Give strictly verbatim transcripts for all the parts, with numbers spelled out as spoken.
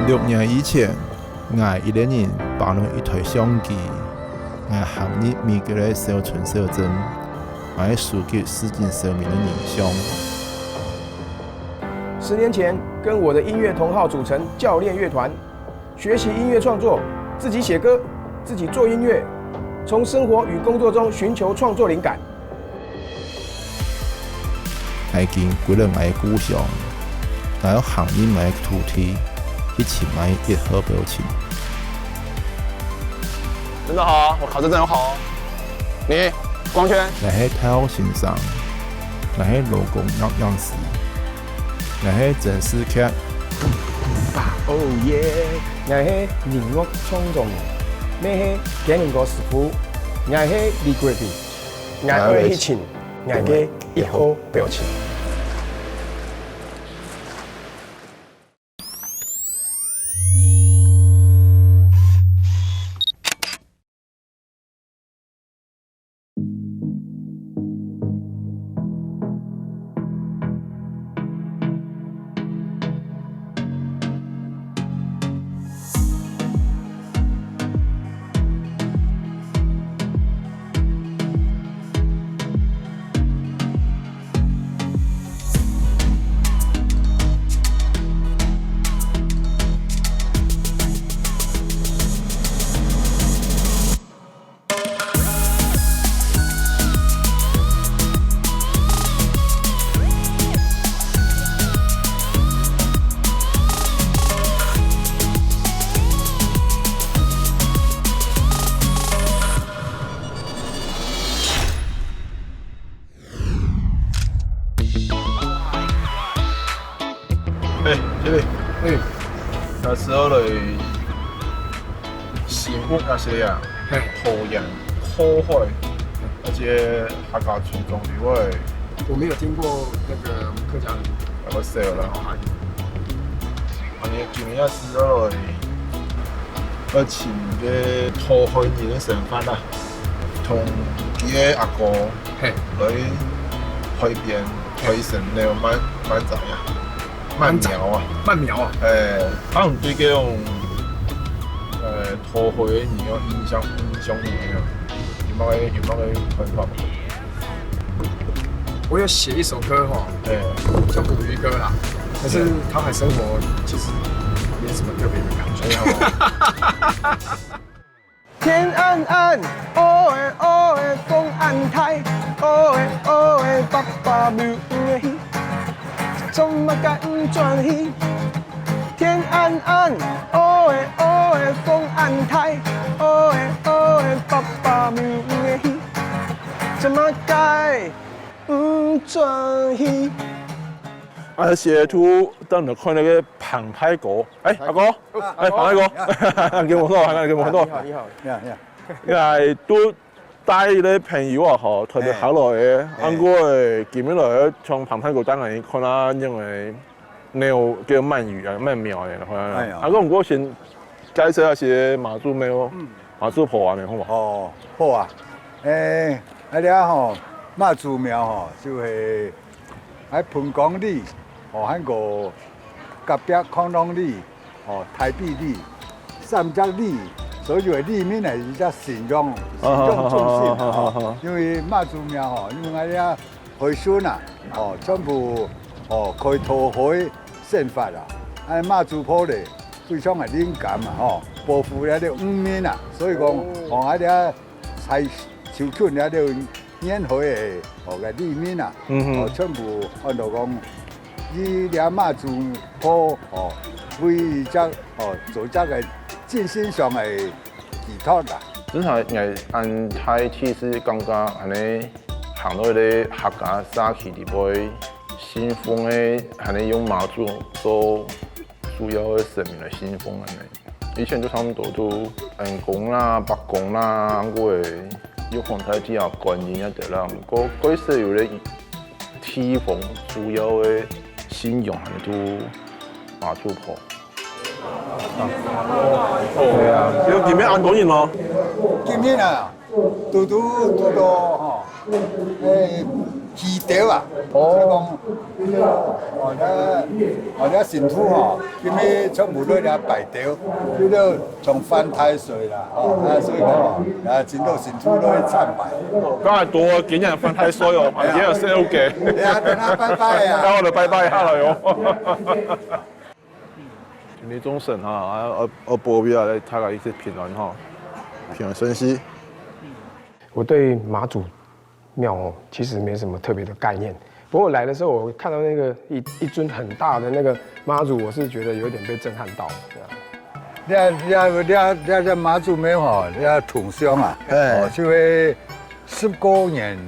六年以前，𠊎一個人揹等一台相機，𠊎行入每個个小村小鎮，𠊎收集市井小民个人像。十年前，跟我的音乐同好组成教练乐团，学习音乐创作，自己写歌，自己做音乐，从生活与工作中寻求创作灵感。 𠊎已經歸了𠊎个故鄉，𠊎愛行入𠊎个土地，去尋𠊎个一號表情。真的好，我考試真的好。你，光圈。 𠊎係大學先生，𠊎係勞工營養師，𠊎係曾仕強。Oh yeah！𠊎係音樂創作人，𠊎係雞鳴哥師傅，𠊎係李國斌，𠊎愛去尋𠊎个一號表情。 哎，经理，哎，那時候嘞，新屋那些啊，嘿，討厭、討厭，而且客家傳統以外，我沒有聽過那個客家人。那个少了。啊，你今日時候嘞，要請个討厭人的身份啦，同佢个阿哥。嘿，來海邊海蔘了慢慢摘啊，慢苗啊。慢苗啊。誒，啊，你對這種誒討厭个人有印象印象無？有麼个有麼个看法無？我有寫一首歌哈，誒，叫捕魚歌啦，可是討海生活其實沒什麼特別的感覺。天安安，哦欸哦欸，風恁大，哦欸哦欸，爸爸無愛去，做麼个毋轉去？天安安，哦欸哦欸，風恁大，哦欸哦欸，爸爸無愛去，做麼个毋轉去？啊，寫圖等下看那個彭大哥，哎，阿哥，哎，彭大哥，給我看，給我看。你好，你好。呀呀，哎，都帶一個朋友啊，吼，特別下來个，哎啊，過今日來從彭大哥帶來看啊，因為你有叫鰻魚啊，鰻苗个，哎呀啊，過毋過先介紹一下媽祖廟，媽祖婆啊，你好無？哦，好啊，誒，啊這吼，媽祖廟吼，就係喺盆江里，哦，還過隔壁康莊里，哦，大埤里，三隻里，所以就係里民係一隻信仰，信仰中心啊，吼。因為媽祖廟吼，因為𠊎這海蔘啊，哦，全部哦，開討海生活啊，啊媽祖婆咧，非常个靈感啊，吼，保護這个漁民啊，所以講，哦，啊這 在就近了了沿海个哦个里民啊，嗯哼哦全部按照講，以這媽祖婆哦為一隻哦做一隻个精神上个寄託啦。真係𠊎恁大第一感覺恁呢行到一個客家社區裡背，信奉个恁呢用媽祖做主要个神明來信奉恁呢。 以前就差毋多都恩公啦、伯公啦，還過有皇太子啊、觀音啊等啦。毋過開始有个地方主要个信仰還都媽祖婆。對啊，有今日恁多人哦。今日啊，堵堵堵到吼，誒，祈對啊，哦。所以講，哦，這，哦，這信徒吼，今日全部都來拜道，就係從犯太歲啦，哦，啊，所以講，啊，真多信徒都去參拜。哦，剛才多今日犯太歲哦，今日係OK。對啊，等下拜拜啊。然後就拜拜下來哦。今日眾神哈，啊，呃，呃，保佑啊，大家一切平安哈，平安順序。我對媽祖廟哦，其實沒什麼特別的概念。不過我來的時候，我看到那個一一尊很大的那個媽祖，我是覺得有點被震撼到。這這這這這媽祖廟吼，這銅像啊，哦，就係十過年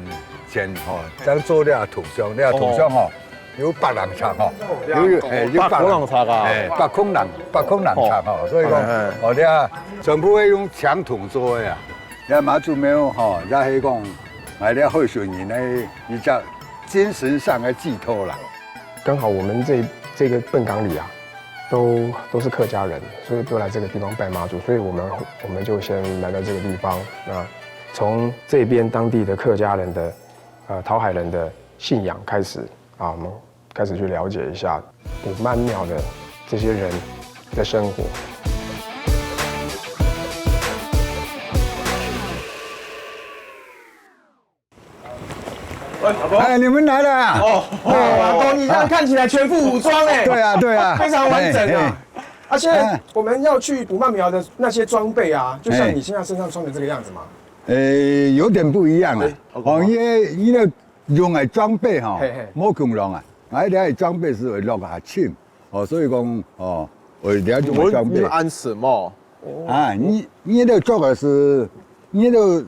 前吼，正做這銅像，這銅像吼，有百零尺吼，有有誒有百零尺啊，誒，百空零百空零尺吼，所以講，哦，這全部係用青銅做个啊。 這媽祖廟吼，也係講，𠊎這候選人个一隻精神上个寄託啦。剛好我們這這個笨港裡啊，都都是客家人，所以都來這個地方拜媽祖，所以我們我們就先來到這個地方。那從這邊當地的客家人的呃討海人的信仰開始啊，我們開始去了解一下古曼廟的這些人的生活。哎，你们来了啊！哦，哇，阿公，你这样看起来全副武装哎，对啊，对啊，非常完整啊。而且我们要去古曼苗的那些装备啊，就像你现在身上穿的这个样子嘛。呃，有点不一样啊。哦，因为因为用个装备哈，无共样啊。哎，你个装备是落下轻，哦，所以讲哦，我了解装备。安什么？啊，你你都做个是，你都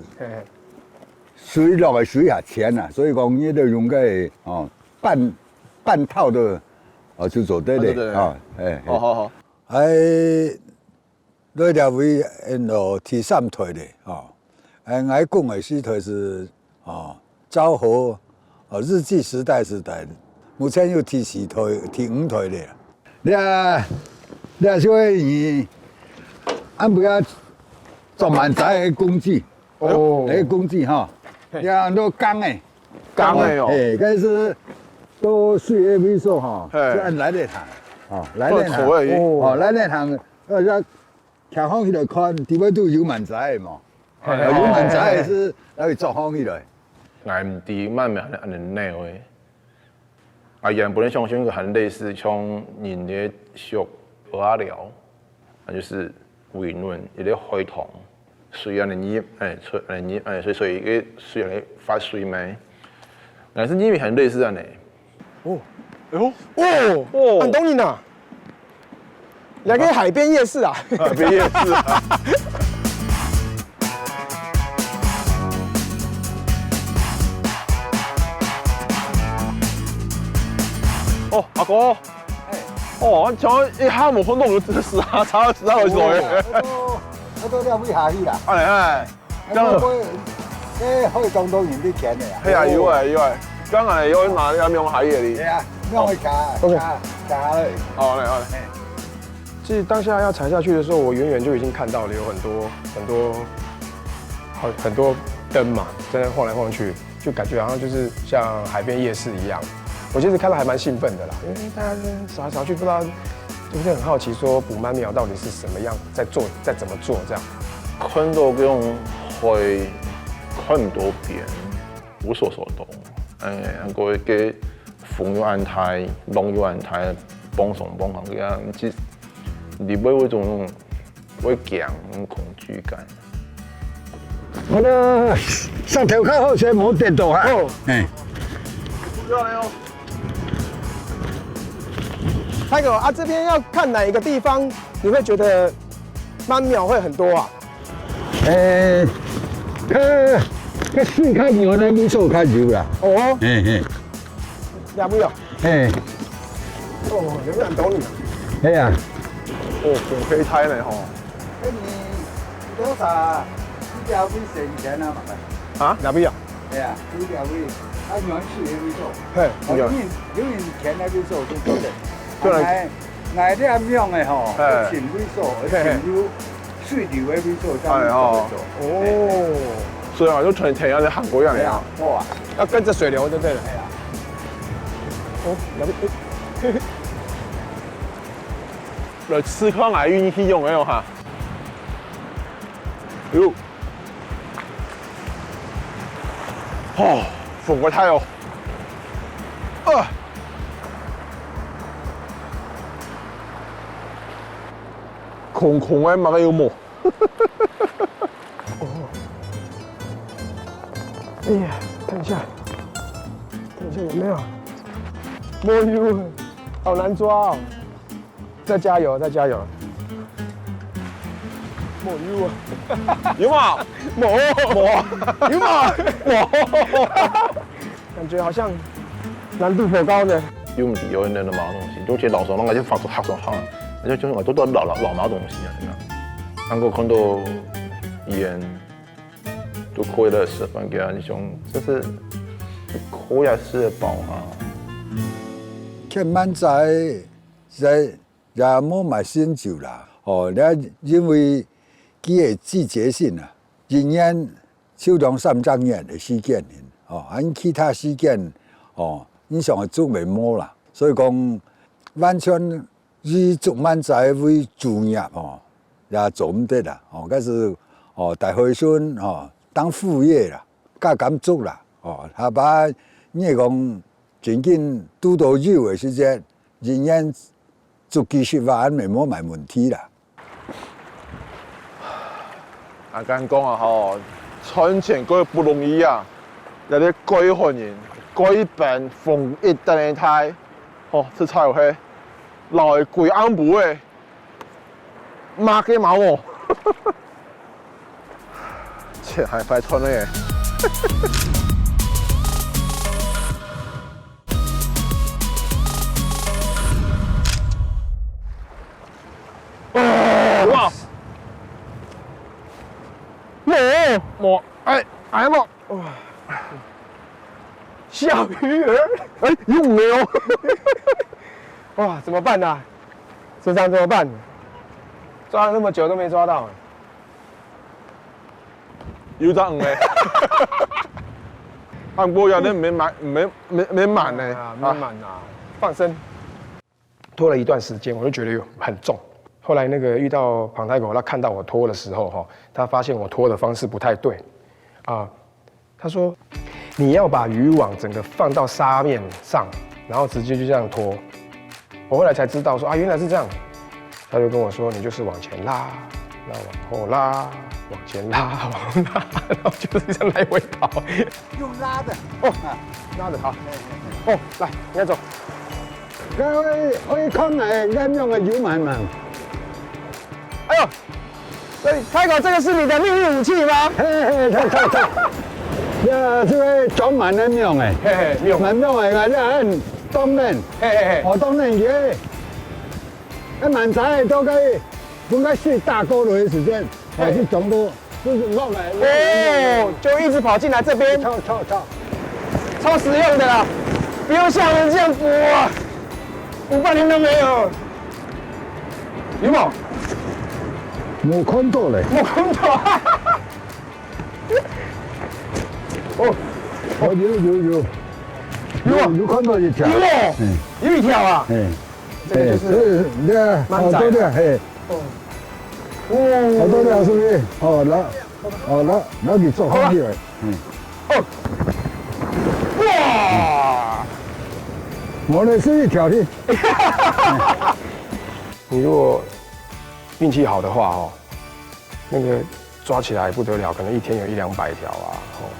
水落个水下浅啊，所以讲你都用个哦半半套的哦就做得了啊，哎，好好好，哎，来这位嗯哦第三代的哦，哎，我讲个时代是哦昭和哦日据时代时代，目前有第四代、第五代了。这这所以你俺不要做满载个工具。 哦，个工具哈，也安到缸个，缸个哦，哎，但是到水个位所哈，嘿是按来个行，哦，来个行，做土而已哦，来个行，呃，要开放起来看，底下都有满载个嘛，嘿有满载个是来做好起来。 俺毋知慢慢安尼个。啊，原本相信个很類似像人个俗阿寮，啊，就是維嫩一个海塘，水安尼入，哎，出安尼入，哎，所以所以个水安尼發水咩？但是因为很類似安尼。哦，哦，哦，安东尼娜，来个海边夜市啊，海边夜市啊。哦，阿哥，哦，像一下無看到，我真是啊，差差好水。我都了位下去啦。哎哎，那个会，哎，会当多人去填的呀。系啊，有啊有啊，刚才有拿要用海野里。对啊，用会卡，卡卡了。好嘞好嘞。其实当下要踩下去的时候，我远远就已经看到了有很多很多很很多灯嘛，在那晃来晃去，就感觉好像就是像海边夜市一样。我其实看到还蛮兴奋的啦，因为大家在那边扫来扫去，不知道就是很好奇说古曼苗到底是什么样在做，在怎么做这样。看到这种海，看唔到边，无所适从。哎，个个风又安大，浪又安大，蹦上蹦下个样，其实你会有一种会惊、恐惧感。好了，上头看后先无电动啊。哦，哎，泰哥啊，这边要看哪一个地方，你会觉得曼苗会很多啊？哎，看看水看牛那边做看牛啦。哦，嘿嘿，两位哦，嘿，哦，有没有很懂你？哎呀，哦，很黑胎呢吼。哎你多少？你家会省钱啊嘛？两位啊，哎呀，你家会，啊，原来是那边做。嘿，哦，有人有人填那边做就做的。对了哎，哎，这样用的吼，哎请位所，请有水流的位所，这样哎哦做。哦，所以啊，就全全要在韩国一样哎呀呀。，哇，要跟着水流就对了。哎呀。哦，兩邊，來試看啊，運氣用个哦哈。喲，哦，風過大哦。啊，空空个，麼个有無？ 哦，哎呀，等一下，等一下有沒有？沒有，好難抓哦。再加油，再加油。沒有啊。有嗎？沒，沒，有嗎？沒。 感覺好像難度頗高呢。有毋知有人的毛東西，就覺得老手那個就發出黑手汗，就就我都都老老老毛東西啊，你看。能夠看到語言都可以的示範給他，你想，這是可以來吃得飽啊。欠蠻在在也無賣新酒啦，哦，那因為佢个季節性啊，一年 就當三隻月个時間，哦，恁其他時間，哦，你想个種乜無啦。所以講，完全以種蠻在為主業，哦，也做毋得啦，哦，該係，哦，帶學生，哦，當副業啦，加減種啦，哦，下把你講 真緊堵到有个時節，人員足幾十萬，乜無麼問題啦。阿甘講啊吼，賺錢過不容易啊，這個過寒人，過一班風一等个大，吼，實在係，老个鬼暗晡个。 麼个毛哦？錢還白賺呢。哇！無，無，哎，哎無。哇！小魚兒。哎，有魚哦。哇，怎麼辦啊？ 社長怎麼辦？抓了那麼久都沒抓到。有隻魚欸。啊，毋過有兜毋係滿，毋係，毋係，毋係滿呢。啊，毋係滿啊，放生。拖了一段時間，我就覺得有很重。後來那個遇到旁太狗，他看到我拖的時候，哈，他發現我拖的方式不太對，啊， 他說你要把漁網整個放到沙面上，然後直接就這樣拖。我後來才知道說啊，原來是這樣。他就跟我說，你就是往前拉，然後往後拉，往前拉，往後拉，然後就是這樣來回跑。用拉的。哦，拉的，好。哦，來，你要走。各位，可以看來，恁樣个有蠻蠻。哎呦， 所以，太狗，這個是你的秘密武器嗎？嘿，嘿，對，對，對。呀，這個裝滿了網欸。嘿，嘿，網。滿網欸，𠊎這恁當然。嘿，嘿，嘿。哦，當然佢，該蠻在都可以，分該水大過落个時間，嘿。還係裝到，就是落來。哦，就一直跑進來這邊。超，超，超。超實用的啦，不用像人這樣補啊，補半天都沒有。 有無？無看到咧。無看到。哦，哦，有，有，有。有啊。有，有看到一條。有哦，嗯。有一條啊。嗯。這個就是，欸，這，這，哦，蠻窄的。對，對，嘿。哦。哦，對，對，是不是？哦，來。 哦，那，那你做好起來。嗯。哦。哇！我的是一條的。你如果運氣好的話，哦，那個抓起來不得了，可能一天有一兩百條啊，哦。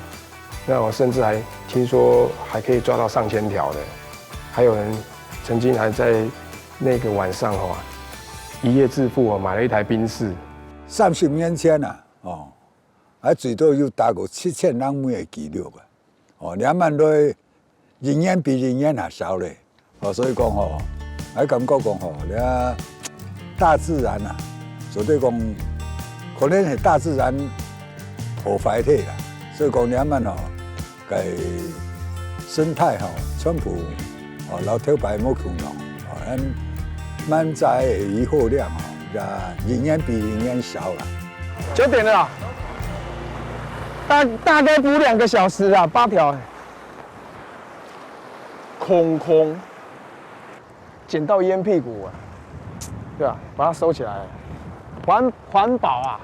那我甚至還聽說還可以抓到上千條的，還有人曾經還在那個晚上，哦，一夜致富，哦，買了一台賓士。三十年前啊，哦， 啊，最多有達過七千人尾个紀錄啊！哦，這滿來，一年比一年還少咧。哦，所以講吼，𠊎感覺講吼，這大自然啊，做得講，可能係大自然破壞忒啦。所以講這滿吼， 該生態吼，全部，哦，摎頭擺無共樣，哦，恁滿載个漁獲量吼，也一年比一年少啦。九點了啊，大，大概補兩個小時啊，八條欸。空空，捡到烟屁股啊，对吧？把它收起来，环环保啊。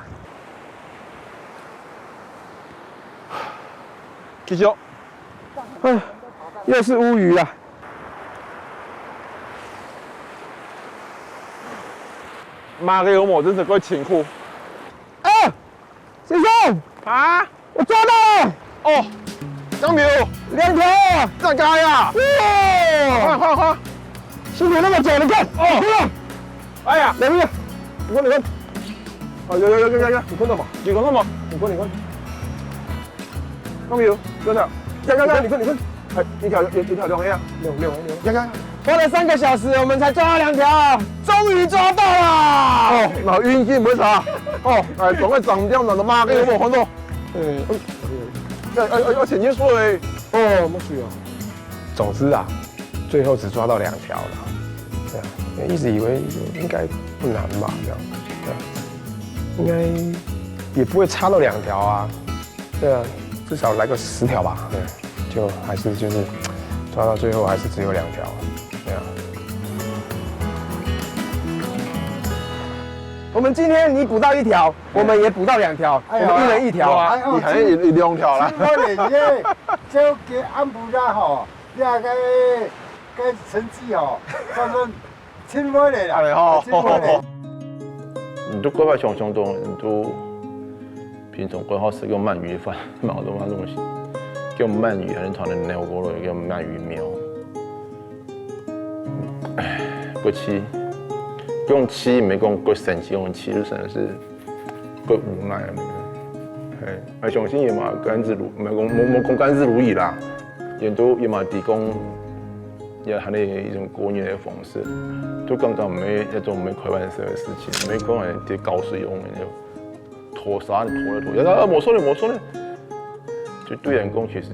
继续。哎，又是乌鱼啊！妈个，我真是够辛苦。啊，先生，啊？我抓到了！哦，张明，两条啊！真的假的啊？哇！快快快！辛苦那么久，你看，哦，你看，哎呀，两个，你看，你看，啊，有有有有有有，你看到吗？你看到吗？你看，你看，张明，真的，呀呀呀，你看，你看，哎，一条一一条两个呀，六六六，呀呀，花了三个小时，我们才抓到两条，终于抓到了。哦，那运气没啥，哦，哎，总会长这样子的嘛，给我看到。 嗯，要要要要钱结束嘞。哦，没水哦。总之啊，最后只抓到两条了。对啊，一直以为应该不难吧，这样，对啊，应该也不会差到两条啊。对啊，至少来个十条吧。对，就还是就是抓到最后还是只有两条。对啊。我们今天你捕到一条，我们也捕到两条，哎呀，我们一人一条。哎呦，你好像有有两条啦。真好嘞，耶，这个暗晡夜吼，你那个个成绩吼，算算真好嘞啦，哎吼，真好嘞。你都规划想象中，你都平常规划是个鳗鱼饭，买个东西，叫鳗鱼，很常的那个叫鳗鱼苗。 唉，过去，用气没讲过生气，用气就真的是过无奈了。嘿，啊，相信也嘛甘之如，没讲没没讲甘之如饴啦，也都也嘛提供，也还有一种过年的方式，就刚刚没那种没开玩笑的事情，没可能在搞水用的就拖沙拖了拖，啊，没错了没错了，就对人讲其实。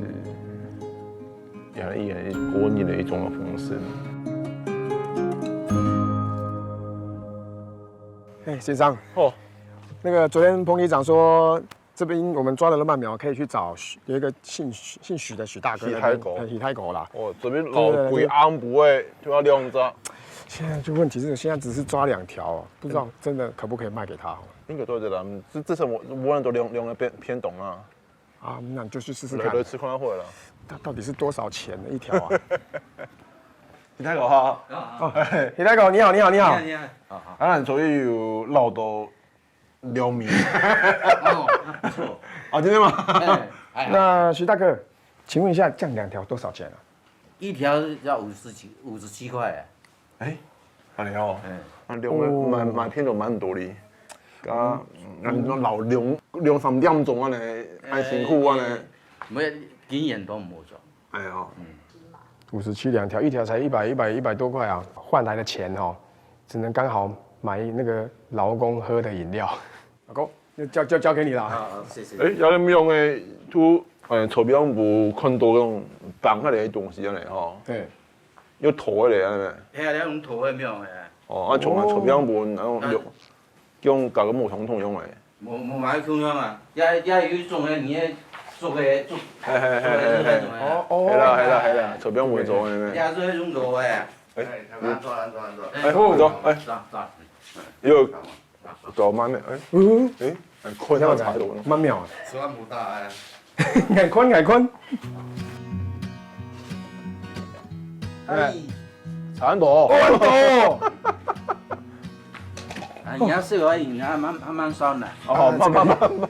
也也过年的一种方式。哎，先生，哦，那个昨天彭里长说，这边我们抓到了鳗苗，可以去找许有一个姓许姓许的许大哥那边，许大哥。哎，许大哥啦。哦，这边老鬼暗晡的，就要两只。现在就问题是，现在只是抓两条哦，不知道真的可不可以卖给他哦。应该都在咱们这这是我我们都两两个偏偏懂啊。 啊，那你就去试试看。来来吃看会了。它到底是多少钱一条啊？你太搞哈。哦，你太搞，你好，你好，你好。你好，你好。啊，那你昨天有捞到两米？哦，不错。啊，真的吗？哎，哎。那徐大哥，请问一下，这样两条多少钱啊？一条要五十几，五十七块。 哎，安尼哦，嗯，啊，量个蛮蛮偏重蛮多哩，啊，嗯，老两两三点钟安尼，安辛苦安尼，没经验都无错。哎呀，五十七两条，一条才一百一百一百多块啊，换来的钱哦，只能刚好买那个老公喝的饮料。老公，就交交交给你了。啊，谢谢。哎，有人用个，就，呃，草坪上无看到那种绑下来的东西安尼吼。对。 有拖个咧，安尼。嘿啊，你用拖个没有？嘿啊。哦，啊，从来草坪上无，然后用用搞个木桶桶用个。无无买共样啊，也也有一种个，你个竹个竹，嘿嘿嘿嘿嘿，竹个那种个。哦哦，系啦系啦系啦，草坪上无做个咩？也是用螺个。哎，安坐安坐安坐。哎，好，走，哎，走走。有。 搞慢的，哎，嗯，哎，哎，看一下茶楼呢。蛮妙的。十万不到哎。眼看眼看。哎，差不多。哦，很多。啊，你要是个话，你还蛮还蛮酸的。哦，慢慢慢慢。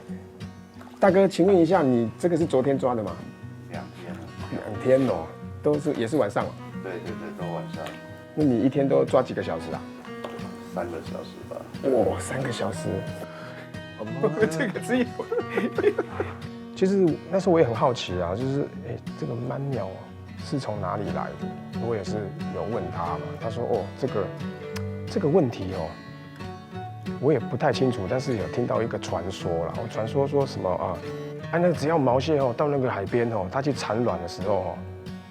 大哥，请问一下，你这个是昨天抓的吗？两天了。两天哦，都是也是晚上哦。对对对，都晚上。那你一天都抓几个小时啊？三个小时吧。哇，三个小时。这个只有。其实那时候我也很好奇啊，就是哎，这个鳗苗是从哪里来的？我也是有问他嘛，他说哦，这个这个问题哦， 我也不太清楚，但是有听到一个传说啦，传说说什么啊，啊，那只要毛蟹哦到那个海边哦，它去产卵的时候哦，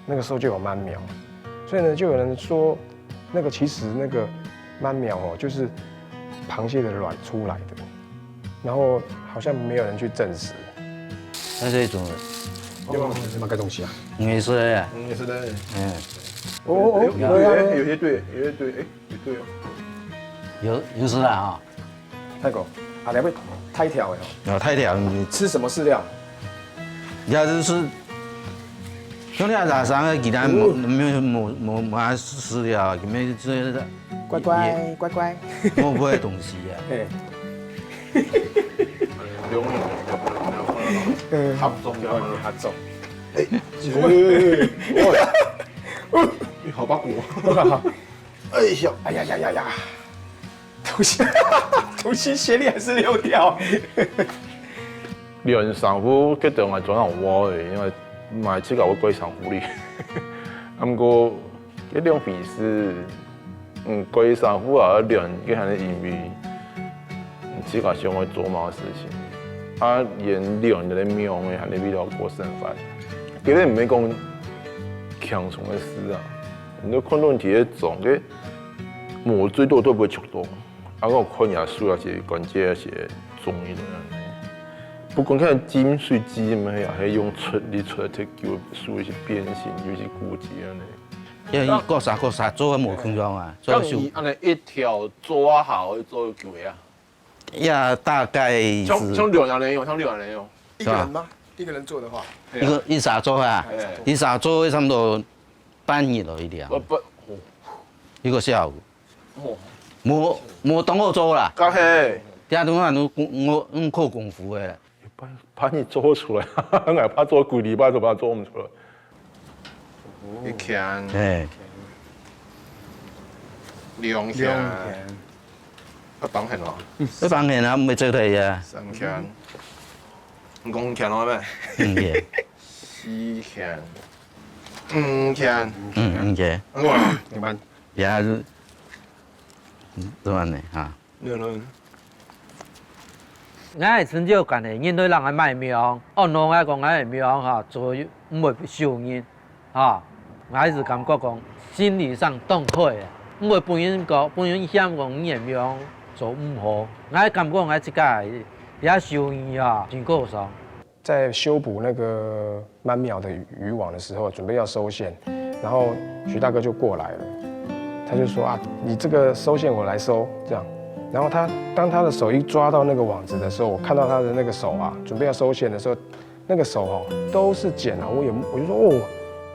那个时候就有鳗苗，所以呢，就有人说那个其实那个鳗苗哦就是螃蟹的卵出来的，然后好像没有人去证实。那是一种，哦，什么个东西啊？你说的呀，你说的，嗯。哦哦哦，有有有有些对，有些对，哎，也对哦。有有时啦哈，太狗，啊，两位太条哎，啊，太条，你吃什么饲料？也就是像你啊，早上个其他没没没没没吃料，没吃乖乖乖乖，没没东西啊。嘿，嗯，合作合作，哎，好吧，我。 哎呀，哎呀呀呀呀，东西东西鞋里还是溜掉。练衫褲，佢對我做得好个，因為買自家會改衫褲哩。啊，毋過，這兩回事，嗯，改衫褲啊，練，佢還係因為 自家想愛做麼个事情。啊，連兩个人用个，還係為了過生活。這个毋係講輕鬆个事啊。你看到佢个腫，个毛最多都毋會出到。啊，我看人家手那些關節那些腫一點。不管看金水肌嘛，還係用出力出來，就手一些變形，有一些骨節恁樣。因為佢各儕各儕做个無共樣啊，做个手。恁樣一條做啊好，做久啊。 呀，大概是像像兩个人用，像兩个人用。一个人吗？一个人做的话，一个一下做啊，哎，一下做差不多半日咯，一两，不不，哦一个下午，哦，无无当好做啦。刚嘿，第二顿饭都我用靠功夫的。半半日做出来，哪怕做几礼拜都把它做毋出来。 一圈，哎，两圈，两圈，要绑很哦。要绑很啊，没做对呀。三圈，你讲五圈了没？嗯，也，四圈，五圈，嗯，嗯，也，哇，你看，也是，嗯，这样的哈。 𠊎个成就感呢，人都人个賣命，哦，喏，𠊎講𠊎个命哈，做毋會輸人，哈，𠊎係感覺講心理上當好个，毋會分人講，分人嫌講你个命做毋好。𠊎感覺𠊎自家也輸人哈，真過爽。在修補那個 鰻苗的渔網的时候，准备要收线，然后徐大哥就过来了，他就说啊，你这个收线我来收，这样。然后他当他的手一抓到那个网子的时候，我看到他的那个手啊，准备要收线的时候，那个手哦都是茧啊，我也我就说哦，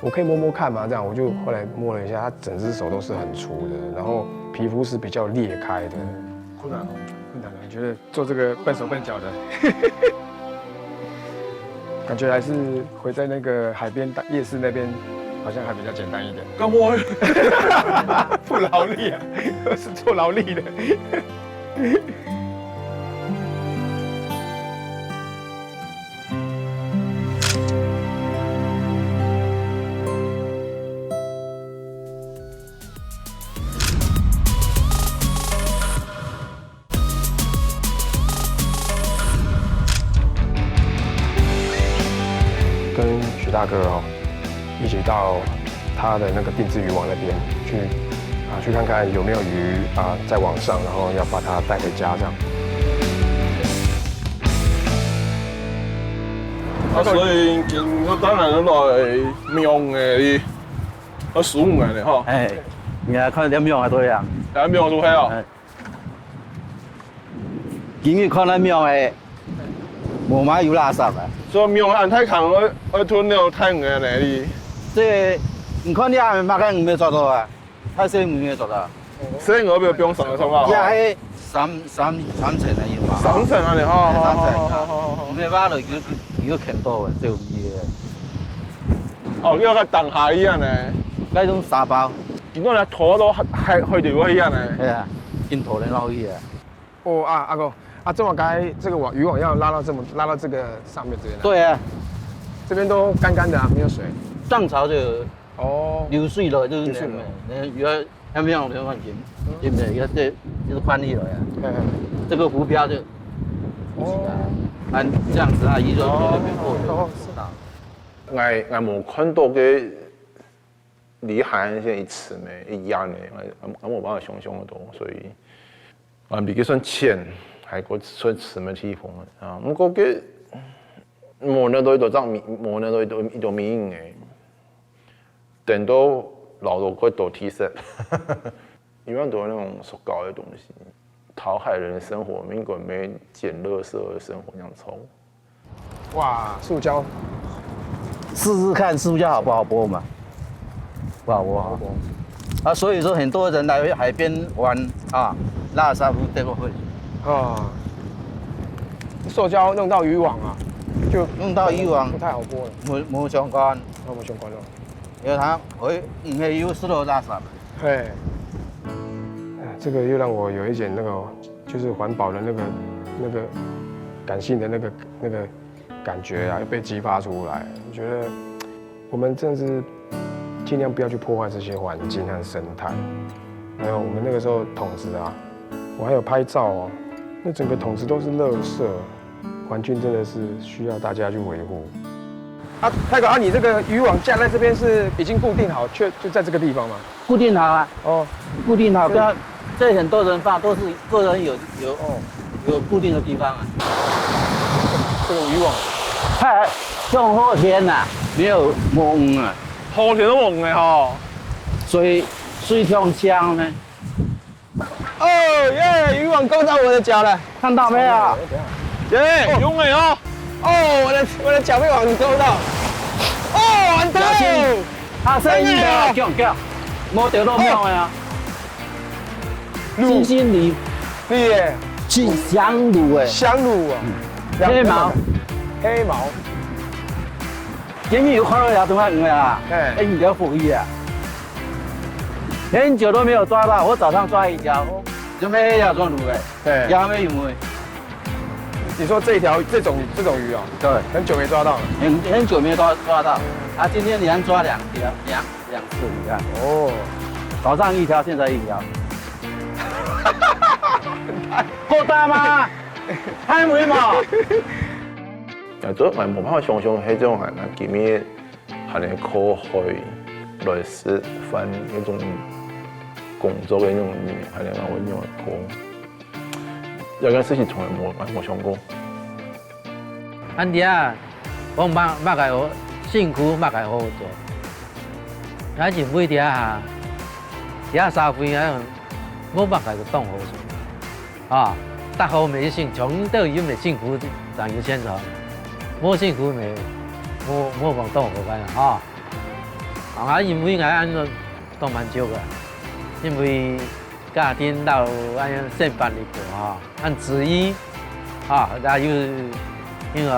我可以摸摸看吗？这样我就后来摸了一下，他整只手都是很粗的，然后皮肤是比较裂开的，困难哦，困难哦，你觉得 做这个笨手笨脚的，感觉还是回在那个海边夜市那边，好像还比较简单一点。干嘛？不劳力啊，是做劳力的。 跟徐大哥哦，一起到他的那个定置渔网那边去啊，去看看有没有鱼啊在网上，然后要把它带回家这样。啊，所以今日当然来用个，啊，十五个呢哈。哎，你来看点用啊，对呀。来用就系啊。哎。 今日看到網个，無嘛有垃圾啊。所以網恁大空，愛愛吞了太遠个呢哩。這，你看你還沒擘開，你沒抓到啊？太細，你沒抓到。所以我不要不用上个上啊。也係三三三層个有嘛？三層啊，你好，好，好，三層啊。好，好，好，好。你沒辦法，有有看到个，最有意思个。哦，你要个等下一樣呢。該種沙包。你講來拖到海海海裡去啊呢？係啊，緊拖來落去啊。 哦啊，阿公，啊，这么该这个网渔网要拉到这么拉到这个上面这边来？对啊，这边都干干的啊，没有水。涨潮就有哦，流水了，就是流水了。那鱼要要不要不要放心，对不对？要这就是宽力了呀。嘿嘿，这个浮标就不行啊，哦，啊，这样子啊，鱼就在那边过的，哦，是啊。俺俺没看到个 離海岸線一尺咩，一樣呢，我我無辦法想像得到，所以啊，比較算淺，還過算深个地方啊。毋過个無那到一到正面，無那到一到一到面个，等到老多个都提升，因为很多那种塑胶的东西，讨海人的生活，民国没捡垃圾的生活那样抽。哇，塑胶，试试看塑胶好不好剥嘛？不好剥啊。啊，所以说很多人来海边玩啊，垃圾都带过去，啊，塑胶弄到渔网啊，就弄到渔网不太好剥了。无无相干，那我们相关了。因为它会因为有塑料垃圾。嘿，哎，这个又让我有一点那个，就是环保的那个那个感性的那个那个感觉啊，被激发出来。我觉得我们真的是尽量不要去破坏这些环境和生态。还有我们那个时候桶子啊，我还有拍照哦，那整个桶子都是垃圾，环境真的是需要大家去维护。啊，泰哥啊，你这个渔网架在这边是已经固定好，就就在这个地方吗？固定好啊，哦，固定好，不要，这很多人放都是个人有有哦有固定的地方啊。这个渔网，它用后天呐，没有摸鱼啊，好甜都黄的吼。所以水通香呢。哦耶，渔网勾到我的脚了。看到没有？耶，用的哦。哦，我的我的脚被网勾到。哦，完蛋了。它声音的，叫叫，摸到都没有啊。金星鱼，你耶，是香炉哎，香炉哦，黑毛，黑毛，今天有看到一条东西没啊？哎哎，你要福利啊！很久都没有抓到，我早上抓一条，哦，怎么也要抓炉哎，对，也还没有哎，你说这一条这种这种鱼哦，对，很久没抓到了。很很久没抓抓到，啊，今天连抓两条两两次，你看，哦，早上一条，现在一条，够大吗？还没嘛？啊，都蛮无法想象，迄种还蛮今日还能靠海来食饭那种工作的那种，还能让我用来靠。这个事情从来没没想过。恁樣啊，講麼麼个好辛苦，麼个好做。也認為這下，這社會啊，無麼个當好做。啊，逐項物事，從頭到尾辛苦，正有錢賺。無辛苦無，無無講當好个啦，吼。啊，因為𠊎恁樣當滿足个，因為 家庭摎恁樣生活一個吼，恁自由，吼，也有因為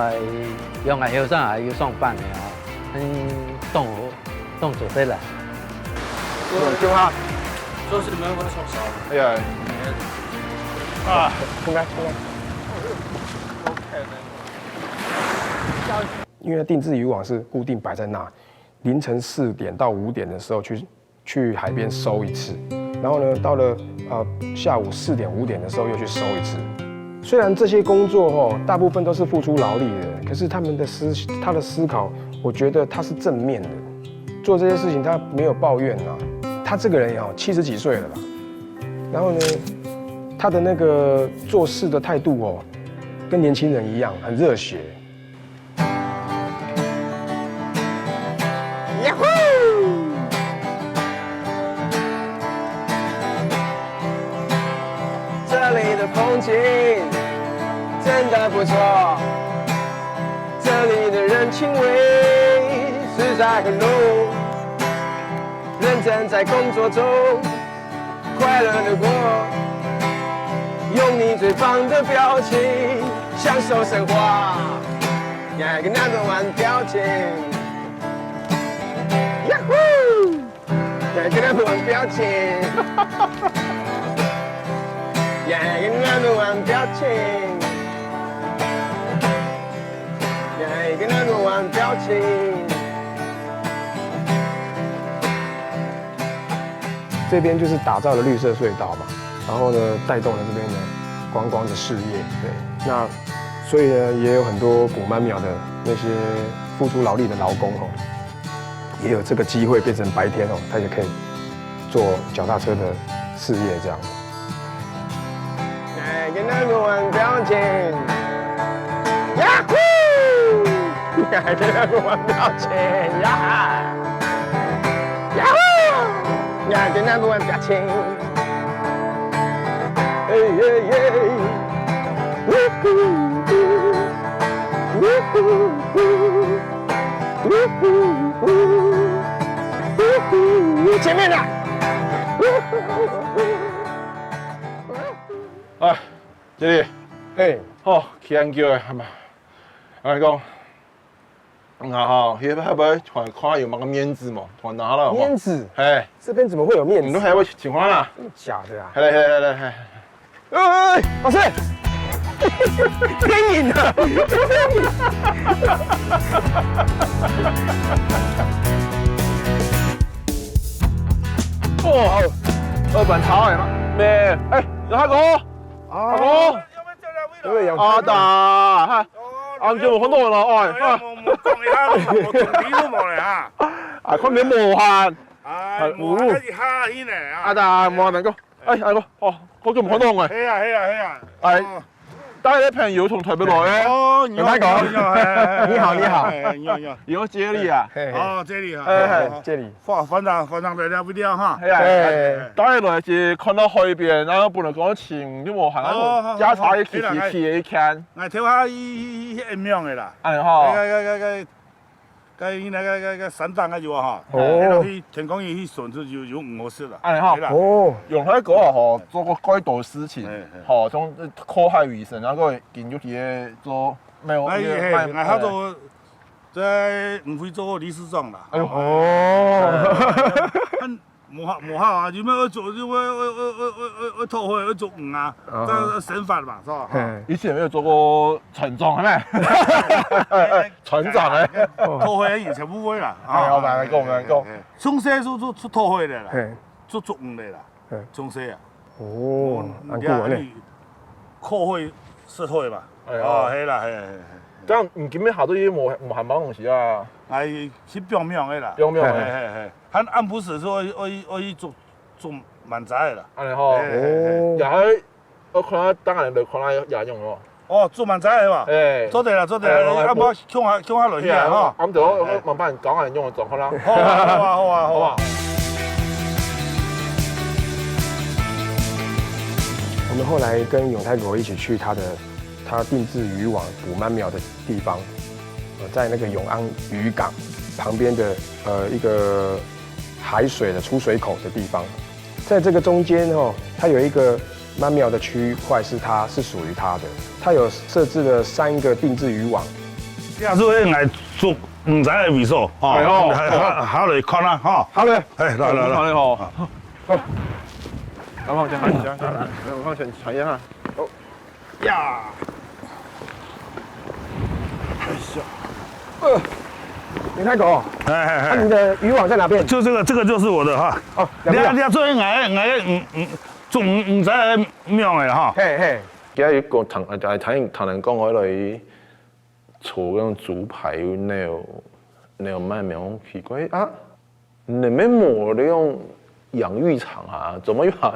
用个後生也有上班个吼，恁當好，當做得啦。就他，就是没有我的手手。哎呀，啊，应该应该。因为定置渔网是固定摆在那，凌晨四点到五点的时候去去海边收一次，然后呢，到了呃下午四点五点的时候又去收一次。虽然这些工作吼大部分都是付出劳力的，可是他们的思他的思考，我觉得他是正面的，做这些事情他没有抱怨啊。他这个人哦七十几岁了啦，然后呢，他的那个做事的态度哦，跟年轻人一样很热血。 呀呼！这里的风景真的不错，这里的人情味实在很浓，认真在工作中。 快乐的过，用你最棒的表情享受生活。呀，跟他们玩表情，呀呼！呀，跟他们玩表情，呀，跟他们玩表情，呀，跟他们玩表情。 这边就是打造了绿色隧道嘛，然后呢，带动了这边的观光的事业，对，那所以呢，也有很多捕鳗苗的那些付出劳力的劳工哦，也有这个机会变成白天哦，他也可以做脚踏车的事业这样。哎，跟他们玩表情，呀呼！哎，跟他们玩表情，呀，呀呼！呀，今天不玩表情。哎耶耶，呜呼呼，呜呼呼，呜呼呼，呜呼呼，前面的。哎，经理，哎，好，天光了，哎妈，我跟你讲， 嗯啊吼，你要不要看看有么个面子嘛，看拿了嘛。面子？哎，这边怎么会有面子？你都还要情况啦？真的假的啊？来来来来来，哎，老师，电影啊！哦，二班超哎嘛，没，哎，有他哥，他哥。 有没有叫两位了？有没有养啊，大，哈，啊，就有很多人了，哎，哎，啊，我，我讲一下，我，我总理都没了哈。啊，看你没看，哎，哎，我还一下去呢啊。啊，大，没能够，哎，哎，哦，好久没看到哎。系啊，系啊，系啊。哎，哦。带个朋友从台北来哎。哦，你好，你好，你好，哎，哎，哎，你好，你好。哎，你好，你好。你好，接力啊。嘿，嘿。哦，这里啊。哎，哎，哦，这里。 哇，班长，班长来了，不了哈。哎呀，哎。当然了，是看到海边，然后不能讲情，就无喊那种哦，好，加茶一起好，好，起起一看。哎，头下一一一一样的啦。哎哈。该该该该该该那个该该山顶个有哈。哦。哎，去天光去去顺就有有五十啦。哎哈。对啦。哦。永和哥啊吼，做过该多事情，哎，哎。吼，从靠海为生，然后经就直接做没有，哎，哎，没有，哎，他做在五会做过理事长啦。哎呦。哦。哎，哎，哎， 无好，无好啊，因为要做，因为要，要，要，要，要，要拖回，要做鱼啊，啊。这样生活嘛，是吧？嘿。以前没有做过船长，嘿没？船长，哎。拖回以前不会啦，哎，老板来讲，啊，来讲。哎，哎，哎。从小就，就，就拖回来啦，嘿。就做鱼的啦，嘿。从小啊。哦，嗯，蛮酷的呢。你看，你拖回，是拖回嘛？哎呀。哦，嘿啦，嘿，嘿，嘿。这样你今天下晝也没，没还忙东西啊？哎，去表面的啦。表面的。嘿，嘿，嘿。 还暗晡时说要，要，要去做，做满仔啦。安尼吼。嘿，嘿，嘿。哦。也係，我看下，等下來看下也用哦。哦，做滿仔个嘛。哎。做得啦，做得啦，哎，暗晡共下，共下落去啊，吼。暗晡我，我慢慢講下用个狀況啦。好啊，好啊，好啊，好啊。好吧。我们后来跟永泰哥一起去他的，他定置渔网捕鳗苗的地方，呃，在那个永安渔港旁边的，呃，一个 海水的出水口的地方。在这个中间哦，它有一个鳗苗的区块是它，是属于它的，它有设置了三个定置渔网。这是应该做，毋知个位所，吼，哎呦，还，还，还来看啊，吼。好嘞。哎，来，来，来。好嘞，吼。好。来，往前看一下，来，往前看一下。哦。 呀。哎呀。呃，永泰哥，哎，哎，哎。啊，你的渔网在哪边？就这个，这个就是我的哈。哦，两边啊。你要，你要做应该，应该，嗯，嗯，做，嗯，嗯，在庙的哈。嘿，嘿。今日講，聽，哎，聽，聽人講，我來做那種竹排，那種，那種賣，那種奇怪啊。 你们没有那种养鱼场啊？怎么有啊？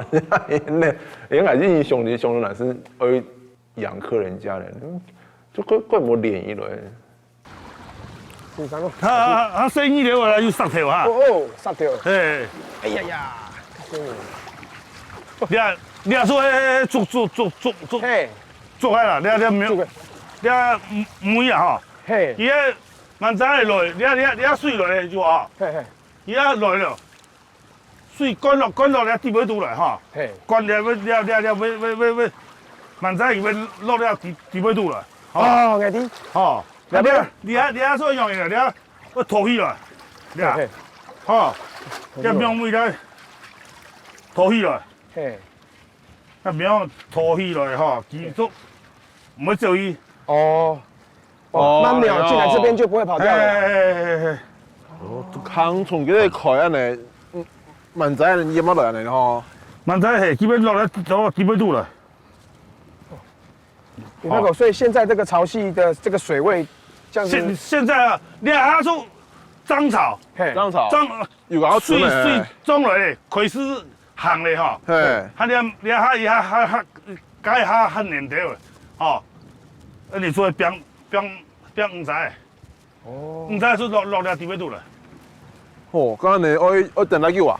那，应该是兄弟，兄弟，乃是，呃，养客人家的，就怪，怪我脸一轮。紧张哦。啊，啊，啊，生意了，我来有杀头哈。哦，哦，杀头。哎。哎呀呀。嗯。你看，你看说，哎，哎，哎，捉，捉，捉，捉，捉，嘿。捉开了，你看，你看，没有，捉开。你看，嗯，没有哈。嘿。伊个蛮早的落，你看，你看，你看水落去就好。嘿，嘿。 伊也來了，水灌落，灌落了底背肚來哈。嘿。灌了，了，了，了，喂，喂，喂，喂，慢慢伊會落了底，底背肚來。吼。哦，𠊎知。吼。了，了，了，了，所以用个，了，要拖起來。了。嘿，嘿。吼。拖起來。要用尾來拖起來。嘿。 啊，苗拖起來吼，佢就毋會走去。哦。哦，哦，那鳥進來這邊就不會跑掉了。哎，哎，哎，哎，哎。哦，空從這個開恁呢，嗯，滿載人淹落來恁呢吼。滿載嘿，基本落來，落到底背肚了。你看過，哦。所以現在這個潮汐的這個水位這樣子。現，現在啊，你看它說漲潮，嘿。漲潮。漲，有搞到水，水漲來咧，開始 行咧吼。嘿。啊，你，你下，下，下，下，該下較黏兜个，吼。啊，你做會變，變，變毋知。哦。毋知就落，落了底背肚了。哦，該恁呢，愛，愛等幾久啊？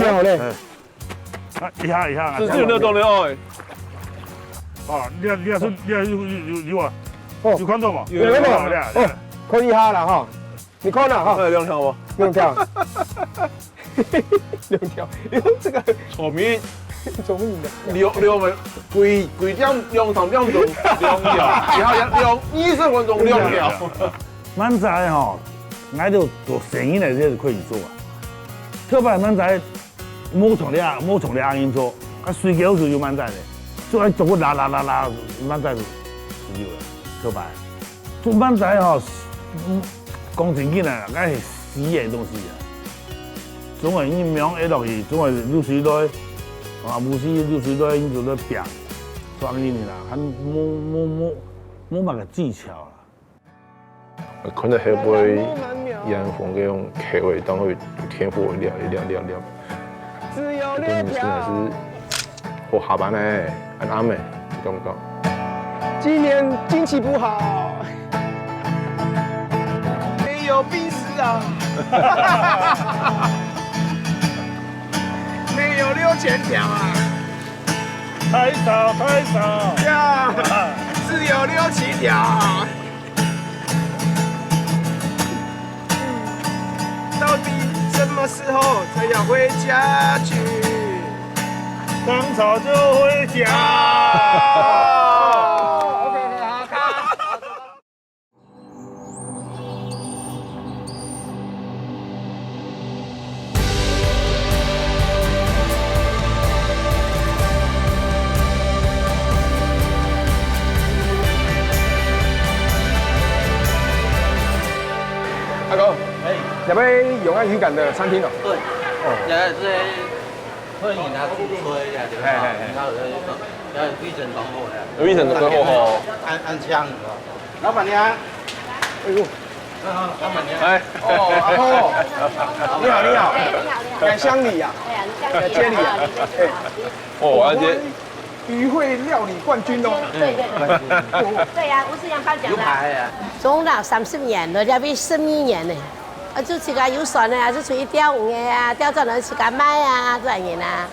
妙呢。嗯。啊，一下一下啊，是，是有那种的哦。哦，你看，你看，是，你看，有，有，有，有啊，哦。有看到吗？有，有，有。哦，对啊，对啊。哦，看一下了哈，你看了哈。哎，两条哦。两条。两条，哎呦，这个聪明。聪明的。两，两个，规，规点两三点钟，两条，然后两，二十分钟两条。 饅仔吼，𠊎兜做生意个時節係可以做啊。特別饅仔無像這，無像這樣做，啊，水餃就有饅仔咧，所以做个啦啦啦啦，饅仔就有了，特別。做饅仔吼，嗯，講正經个，該係死个東西啊。總係你命一落去，總係流水落，啊，無時流水落，你就落餅，所以你啦，還無，無，無，無麼个技巧啦。 看到後背，嚴峰該種口味，當會有天賦，一粒一粒一粒一粒。只有六條。真的是，我下班呢，很暗欸，你敢不敢？今年天氣不好。没有冰丝啊。没有六千条啊。太少，太少。呀，只有六七条啊。 到底什么时候才要回家去？当早就回家。啊！OK，OK，好，看。 阿哥，哎。這位永安渔港的餐廳哦。對。哦。這是客人啊，主廚呀，對吧？哎，哎，哎。你看，呃，呃，味緒當好呀。味緒當好哦。按，按這樣子哦。老闆娘。哎呦。啊，老闆娘。哎。哦，阿婆。你好，你好。哎，你好，你好。感谢你呀。哎呀，你感谢你啊。感谢你啊。哎。哦，而且 渔会料理冠军哦。对对对，对呀，吴世阳颁奖的。牛排啊。从那三十年了，这边十二年呢，啊，就自家有船的啊，就出去钓鱼的啊，钓转来自家卖啊，这样啊。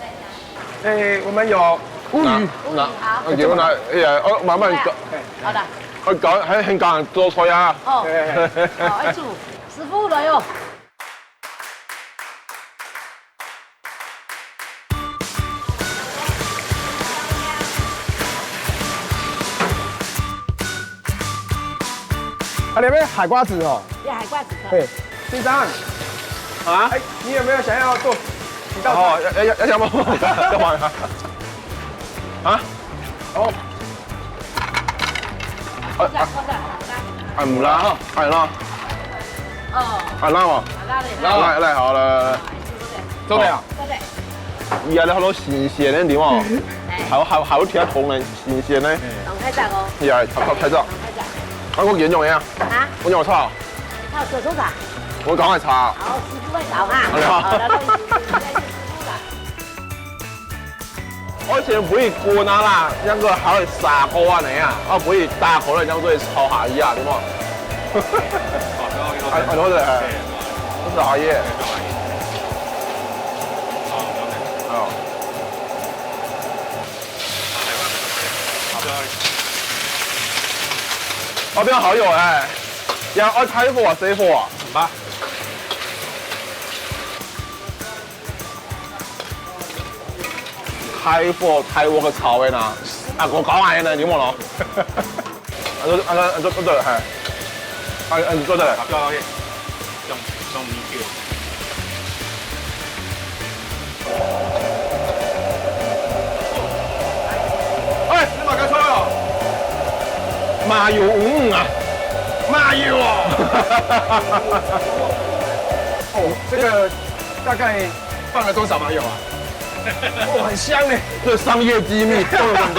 哎，我们有乌鱼。那，那，好。那给我拿，哎呀，哦，慢慢搞。好的。我搞，還很敢做菜啊。哦，好，愛煮，師傅來哦。 啊，你有沒有海瓜子哦？有海瓜子的。對，先生，啊？哎，你有沒有想要做幾道菜？哦，要，要，要，要幹嘛？幹嘛呀？啊？哦。啊，啊，啊，毋辣吼，啊，辣。哦。啊，辣無？啊，辣的。辣，辣，好，來，來，來。做得啊？做得。 佢還有好多新鮮个，對無？哎。還有，還有，還有其他同仁新鮮个。當大隻哦。係啊，炒，炒，炒。當大隻。啊，我幾點鐘呀？啊？我有炒。炒小蔥炒。我趕快炒。好，師傅會炒哈。好。好，來，不好意思，師傅啦。我以前毋會滾啊啦，恁樣還會砂鍋恁樣啊，啊，毋會大鍋个，恁樣做炒下去啊，對無？啊，啊，對，哎，這是阿姨。哦。 後邊好有哎，要愛大火啊，細火啊？大火，大火个炒个啦，啊，我講个呢，你問咯。 啊，做，啊，做，做，做，嘿。啊，啊，做得。啊，不要，不要，用，用米酒。哎，你馬上出來哦。麻油五五啊。麻油哦。哦，這個大概放了多少麻油啊？哦，很香呢。這商業機密，不能講。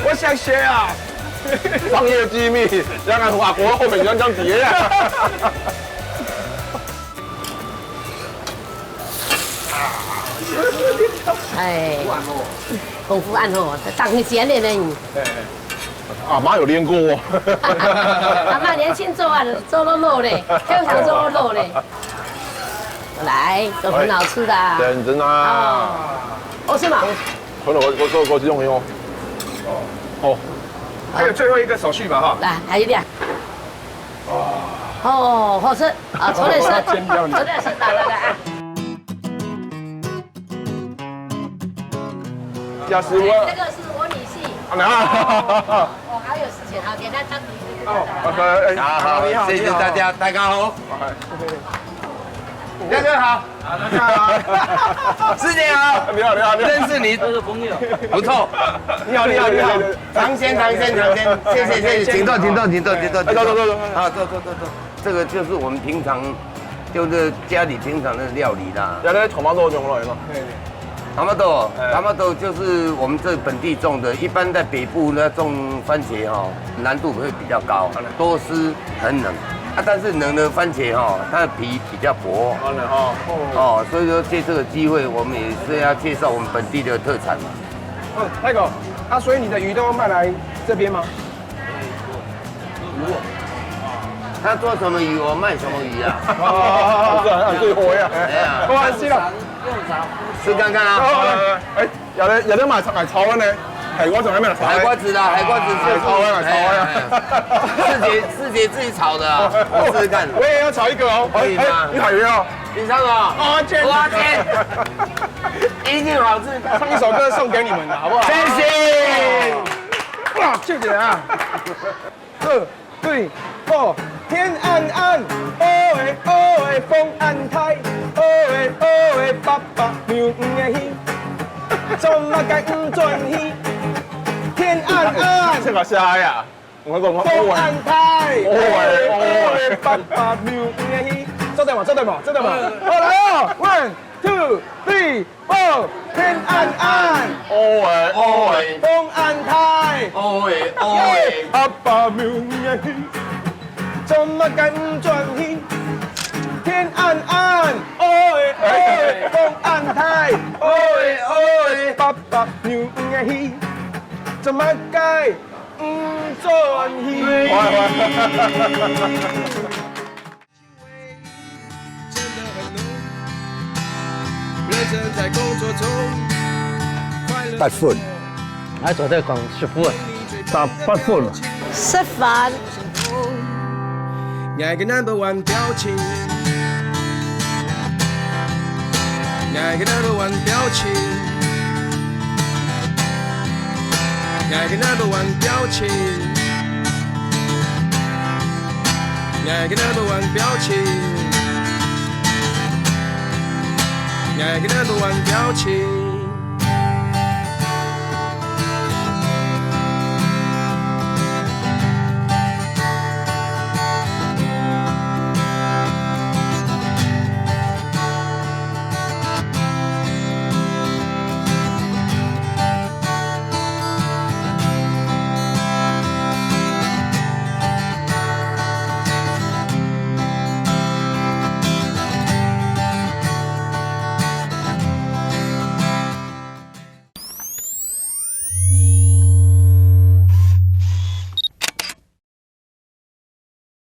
我想學啊。商業機密，讓人阿婆後面這樣這樣疊啊。哎，功夫恁好，當時練的呢。阿媽有練過哦。阿媽年輕做啊，做肉肉嘞，經常做肉肉嘞。來，都很好吃的啊。哎，真的啊。哦，哦，是嗎？ 可能我，我，我，我是用用。哦。還有最後一個手續吧，哈。來，還有一點。哦，好吃啊，重點是，重點是，來，來，來，啊。要是我，這個是我女婿。啊，那。哦，哦，還有事情，好，給他當女婿。哦，OK，哎，好，好，你好，謝謝大家，你好。大家好。哎。大家好。 啊，大家好。師姐好。你好，你好，你好。認識你。都是朋友。不錯。你好，你好，你好。嘗鮮，嘗鮮，嘗鮮。謝謝，謝謝，請坐，請坐，請坐，請坐，哎，坐，坐，坐，坐。好，坐，坐，坐，坐。這個就是我們平常，就是家裡平常的料理啦。原來tomato用了，有沒有？對。Tomato，哎。Tomato就是我們這本地種的，一般在北部呢，種番茄哈，難度會比較高，多濕很冷。啊，但是冷的番茄哈，它的皮比較薄。好冷哦。哦，所以說借這個機會，我們也是要介紹我們本地的特產嘛。哦，大哥，啊，所以你的魚都賣來這邊嗎？他做什麼魚，我賣什麼魚啊。哦，是啊，對，我呀。哎呀。不好意思啦。試看看啊。哦，哎，哎，有的，有的賣，賣炒的呢。海瓜子還沒有炒的。海瓜子啦，海瓜子是海炒的，海炒的。哎，哎，哎。師姐，師姐自己炒的啊，我試試看。我也要炒一個哦。可以嗎？哎，哎，你好，你好。你上啊。哦，謝謝。哇，謝謝。一定好吃。唱一首歌送給你們的，好不好？謝謝。哇，謝謝啊。 二、對、五，天暗暗，烏的烏的風恁大，烏的烏的爸爸廟毋願去，做麼个毋轉去？天暗暗，這个是啥呀？我講，我，風恁大，烏的烏的爸爸廟毋願去。做得無？做得無？做得無？好，來哦，one, two, three。 哦，天暗暗，烏的烏的，風恁大，烏的烏的，阿爸廟毋願去，做麼个毋轉去？天暗暗，烏的烏的，風恁大，烏的烏的，爸爸廟毋願去，做麼个毋轉去？喂，喂。 八分。𠊎做得講十分。十八分。食飯。 𠊎个number one表情，𠊎个number one表情，𠊎个number one表情，𠊎个number one表情，𠊎个number one表情。